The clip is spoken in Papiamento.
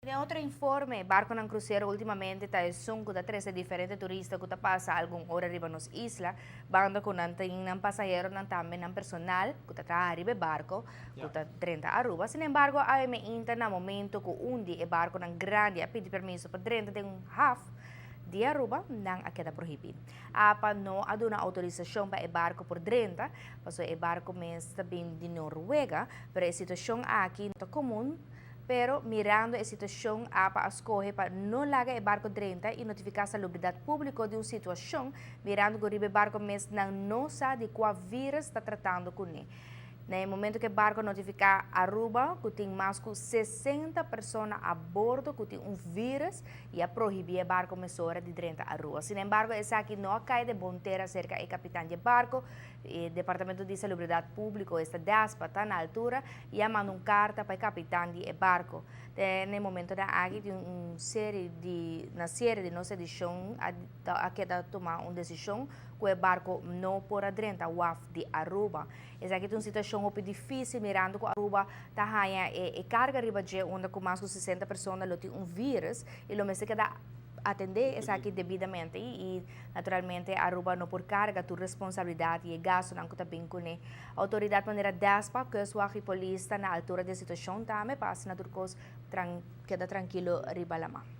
Den otro informe, barconan crucero ultimamente ta esun cu ta trece diferente turista cu ta pasa algun ora riba nos isla, banda cu nan tin nan pasaheronan, tambe nan personal cu ta traha riba e barco cu ta drenta Aruba. Sin embargo, AMInta na momento cu un di e barconan grandi a pidi permiso pa drenta den un haf di Aruba, nan a keda prohibi. APA no a duna autorisacion pa e barco por drenta, paso e barco mes ta bin di Noruega, pero e situacion aki no ta comun. Pero mirando e situacion, APA a scoge pa no laga e barco drenta y notifica Salubridad Publico di un situacion, mirando cu riba e barco mes nan no sa di cua virus ta tratando cune. Na e momento cu e barco notifica Aruba cu tin mas cu 60 persona a bordo cu tin un virus y a prohibi e barco mesora di drenta Aruba. Sin embargo, esaki no a cay den bon tera cerca e capitan di e barco. E Departamento di Salubridad Publico, esta DASPA, ta na altura y a manda un carta pa e capitan di e barco. Te na e momentonan aki tin un serie di, na cierre di nos edicion a a keda tuma un decision cu e barco no por a drenta waf di Aruba. Esaki ta un situacion hopi dificil mirando cu Aruba ta haya e e carga riba dje unda cu mas cu 60 persona lo tin un virus y lo mester keda atende esaki debidamente y naturalmente Aruba no por carga tur responsabilidad y e gastonan cu ta bin cune. Autoridad manera DESPA, Kustwacht y Polis ta na altura di e situacion tambe pa asina tur cos keda trankilo riba lama.